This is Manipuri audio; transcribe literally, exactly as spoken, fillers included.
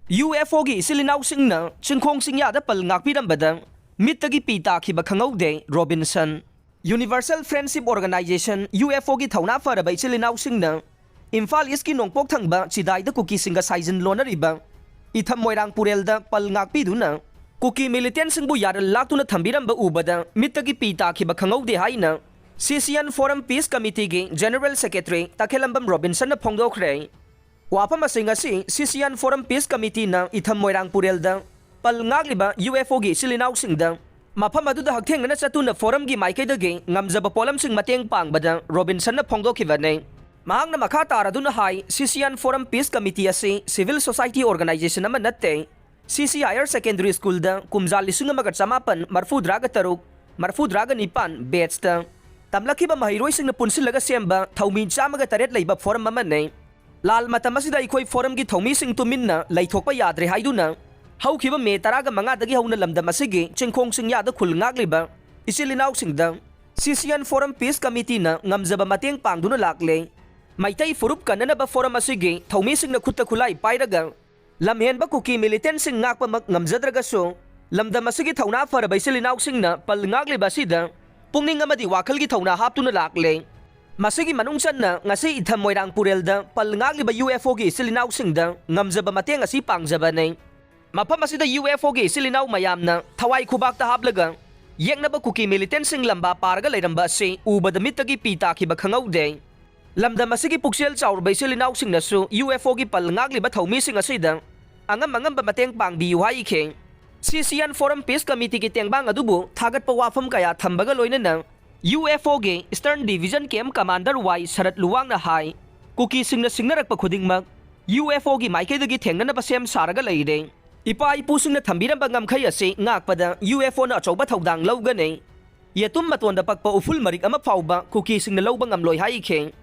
UFOꯒꯤ ꯏꯆꯤꯜ ꯏꯅꯥꯎꯁꯤꯡꯅ ꯆꯤꯡꯈꯣꯡ ꯆꯤꯡꯌꯥꯗ ꯄꯜ ꯉꯥꯛꯄꯤꯔꯝꯕꯗ ꯃꯤꯠꯇꯒꯤ ꯄꯤ ꯇꯥꯈꯤꯕ ꯈꯪꯍꯧꯗꯦ꯫ ꯔꯣꯕꯤꯟꯁꯟ꯫ Universal Friendship Organization, UFOꯒꯤ ꯊꯧꯅꯥ ꯐꯔꯕ ꯏꯆꯤꯜ ꯏꯅꯥꯎꯁꯤꯡꯅ ꯏꯝꯐꯥꯜ ꯏꯁꯀꯤ ꯅꯣꯡꯄꯣꯛ ꯊꯪꯕ ꯆꯤꯗꯥꯏꯗ ꯀꯨꯀꯤꯁꯤꯡꯒ ꯁꯥꯏꯖꯤꯟ ꯂꯣꯟꯅꯔꯤꯕ ꯏꯊꯝ ꯃꯣꯏꯔꯥꯡ ꯄꯨꯔꯦꯜꯗ ꯄꯜ ꯉꯥꯛꯄꯤꯗꯨꯅ ꯀꯨꯀꯤ ꯃꯤꯂꯤꯇꯦꯟꯁꯤꯡꯕꯨ ꯌꯥꯔꯜ ꯂꯥꯛꯇꯨꯅ ꯊꯝꯕꯤꯔꯝꯕ ꯎꯕꯗ ꯃꯤꯠꯇꯒꯤ ꯄꯤ ꯇꯥꯈꯤꯕ ꯈꯪꯍꯧꯗꯦ ꯍꯥꯏꯅ CCN Forum Peace Committeeꯒꯤ General Secretary ꯇꯈꯦꯜꯂꯝꯕꯝ ꯔꯣꯕꯤꯟꯁꯟꯅ ꯐꯣꯡꯗꯣꯛꯈ꯭ꯔꯦ꯫ ꯋꯥꯐꯝ ꯑꯁꯤꯡ ꯑꯁꯤ CCN Forum Peace Committeeꯅ ꯏꯊꯝ ꯃꯣꯏꯔꯥꯡ ꯄꯨꯔꯦꯜꯗ ꯄꯜ ꯉꯥꯛꯂꯤꯕ UFOꯒꯤ ꯏꯆꯤꯜ ꯏꯅꯥꯎꯁꯤꯡꯗ ꯃꯐꯝ ꯑꯗꯨꯗ ꯍꯛꯊꯦꯡꯅꯅ ꯆꯠꯇꯨꯅ Forumꯒꯤ ꯃꯥꯏꯀꯩꯗꯒꯤ ꯉꯝꯖꯕ ꯄꯣꯠꯂꯝꯁꯤꯡ ꯃꯇꯦꯡ ꯄꯥꯡꯕꯗ ꯔꯣꯕꯤꯟꯁꯟꯅ ꯐꯣꯡꯗꯣꯛꯈꯤꯕꯅꯤ꯫ ꯃꯍꯥꯛꯅ ꯃꯈꯥ ꯇꯥꯔꯗꯨꯅ ꯍꯥꯏ, CCN Forum Peace Committee ꯑꯁꯤ civil society organization ꯑꯃ ꯅꯠꯇꯦ꯫ CC Higher Secondary Schoolꯗ ꯀꯨꯝꯖꯥ ꯂꯤꯁꯤꯡ ꯑꯃꯒ ꯆꯃꯥꯄꯟ ꯃꯔꯐꯨꯇꯔꯥꯒ ꯇꯔꯨꯛ, ꯃꯔꯐꯨꯇꯔꯥꯒ ꯅꯤꯄꯥꯟ batchꯇ ꯇꯝꯂꯛꯈꯤꯕ ꯃꯍꯩꯔꯣꯏꯁꯤꯡꯅ ꯄꯨꯟꯁꯤꯜꯂꯒ ꯁꯦꯝꯕ ꯊꯧꯃꯤ ꯆꯥꯝꯃꯒ ꯇꯔꯦꯠ ꯂꯩꯕ Forum ꯑꯃꯅꯤ꯫ ꯂꯥꯜ ꯃꯇꯝ ꯑꯁꯤꯗ ꯑꯩꯈꯣꯏ Forumꯒꯤ ꯊꯧꯃꯤꯁꯤꯡ ꯇꯨꯃꯤꯟꯅ ꯂꯩꯊꯣꯛꯄ ꯌꯥꯗ꯭ꯔꯦ ꯍꯥꯏꯗꯨꯅ ꯍꯧꯈꯤꯕ ꯃꯦ ꯇꯔꯥꯒ ꯃꯉꯥꯗꯒꯤ ꯍꯧꯅ ꯂꯝꯗꯝ ꯑꯁꯤꯒꯤ ꯆꯤꯡꯈꯣꯡ ꯆꯤꯡꯌꯥꯗ ꯈꯨꯜ ꯉꯥꯛꯂꯤꯕ ꯏꯆꯤꯜ ꯏꯅꯥꯎꯁꯤꯡꯗ CCN Forum Peace Committeeꯅ ꯉꯝꯖꯕ ꯃꯇꯦꯡ ꯄꯥꯡꯗꯨꯅ ꯂꯥꯛꯂꯦ꯫ ꯃꯩꯇꯩ ꯐꯨꯔꯨꯞ ꯀꯟꯅꯅꯕ Forum ꯑꯁꯤꯒꯤ ꯊꯧꯃꯤꯁꯤꯡꯅ ꯈꯨꯠꯇ ꯈꯨꯠꯂꯥꯏ ꯄꯥꯏꯔꯒ ꯂꯝꯍꯦꯟꯕ ꯀꯨꯀꯤ ꯃꯤꯂꯤꯇꯦꯟꯁꯤꯡ ꯉꯥꯛꯄꯃꯛ ꯉꯝꯖꯗ꯭ꯔꯒꯁꯨ, ꯂꯝꯗꯝ ꯑꯁꯤꯒꯤ ꯊꯧꯅꯥ ꯐꯔꯕ ꯏꯆꯤꯜ ꯏꯅꯥꯎꯁꯤꯡꯅ ꯄꯜ ꯉꯥꯛꯂꯤꯕ ꯑꯁꯤꯗ ꯄꯨꯛꯅꯤꯡ ꯑꯃꯗꯤ ꯋꯥꯈꯜꯒꯤ ꯊꯧꯅꯥ ꯍꯥꯞꯇꯨꯅ ꯂꯥꯛꯂꯦ꯫ ꯃꯁꯤꯒꯤ ꯃꯅꯨꯡ ꯆꯟꯅ ꯉꯁꯤ ꯏꯊꯝ ꯃꯣꯏꯔꯥꯡ ꯄꯨꯔꯦꯜꯗ ꯄꯜ ꯉꯥꯛꯂꯤꯕ UFOꯒꯤ ꯏꯆꯤꯜ ꯏꯅꯥꯎꯁꯤꯡꯗ ꯉꯝꯖꯕ ꯃꯇꯦꯡ ꯑꯁꯤ ꯄꯥꯡꯖꯕꯅꯤ꯫ ꯃꯐꯝ ꯑꯁꯤꯗ UFOꯒꯤ ꯏꯆꯤꯜ ꯏꯅꯥꯎ ꯃꯌꯥꯝꯅ ꯊꯋꯥꯏ ꯈꯨꯕꯥꯛꯇ ꯍꯥꯞꯂꯒ ꯌꯦꯛꯅꯕ ꯀꯨꯀꯤ ꯃꯤꯂꯤꯇꯦꯟꯁꯤꯡ ꯂꯝꯕꯥ ꯄꯥꯔꯒ ꯂꯩꯔꯝꯕ ꯑꯁꯤ ꯎꯕꯗ ꯃꯤꯠꯇꯒꯤ ꯄꯤ ꯇꯥꯈꯤꯕ ꯈꯪꯍꯧꯗꯦ꯫ ꯂꯝꯗꯝ ꯑꯁꯤꯒꯤ ꯄꯨꯛꯆꯦꯜ ꯆꯥꯎꯔꯕ ꯏꯆꯤꯜ ꯏꯅꯥꯎꯁꯤꯡꯅꯁꯨ UFOꯒꯤ ꯄꯜ ꯉꯥꯛꯂꯤꯕ ꯊꯧꯃꯤꯁꯤꯡ ꯑꯁꯤꯗ ꯑꯉꯝ ꯑꯉꯝꯕ ꯃꯇꯦꯡ ꯄꯥꯡꯕꯤꯌꯨ ꯍꯥꯏꯈꯤ꯫ CCN Forum Peace Committeeꯒꯤ ꯇꯦꯡꯕꯥꯡ ꯑꯗꯨꯕꯨ ꯊꯥꯒꯠꯄ ꯋꯥꯐꯝ ꯀꯌꯥ ꯊꯝꯕꯒ ꯂꯣꯏꯅꯅ UFOꯒꯤ Eastern Division Camp Commander ꯋꯥꯏ ꯁꯔꯠ ꯂꯨꯋꯥꯡꯅ ꯍꯥꯏ, ꯀꯨꯀꯤꯁꯤꯡꯅ ꯁꯤꯡꯅꯔꯛꯄ ꯈꯨꯗꯤꯡꯃꯛ UFOꯒꯤ ꯃꯥꯏꯀꯩꯗꯒꯤ ꯊꯦꯡꯅꯅꯕ ꯁꯦꯝ ꯁꯥꯔꯒ ꯂꯩꯔꯦ꯫ ꯏꯄꯥ ꯏꯄꯨꯁꯤꯡꯅ ꯊꯝꯕꯤꯔꯝꯕ ꯉꯝꯈꯩ ꯑꯁꯤ ꯉꯥꯛꯄꯗ UFOꯅ ꯑꯆꯧꯕ ꯊꯧꯗꯥꯡ ꯂꯧꯒꯅꯤ꯫ ꯌꯦꯇꯨꯝ ꯃꯇꯣꯟꯗ ꯄꯛꯄ ꯎꯐꯨꯜ ꯃꯔꯤꯛ ꯑꯃ ꯐꯥꯎꯕ ꯀꯨꯀꯤꯁꯤꯡꯅ ꯂꯧꯕ ꯉꯝꯂꯣꯏ ꯍꯥꯏꯈꯤ꯫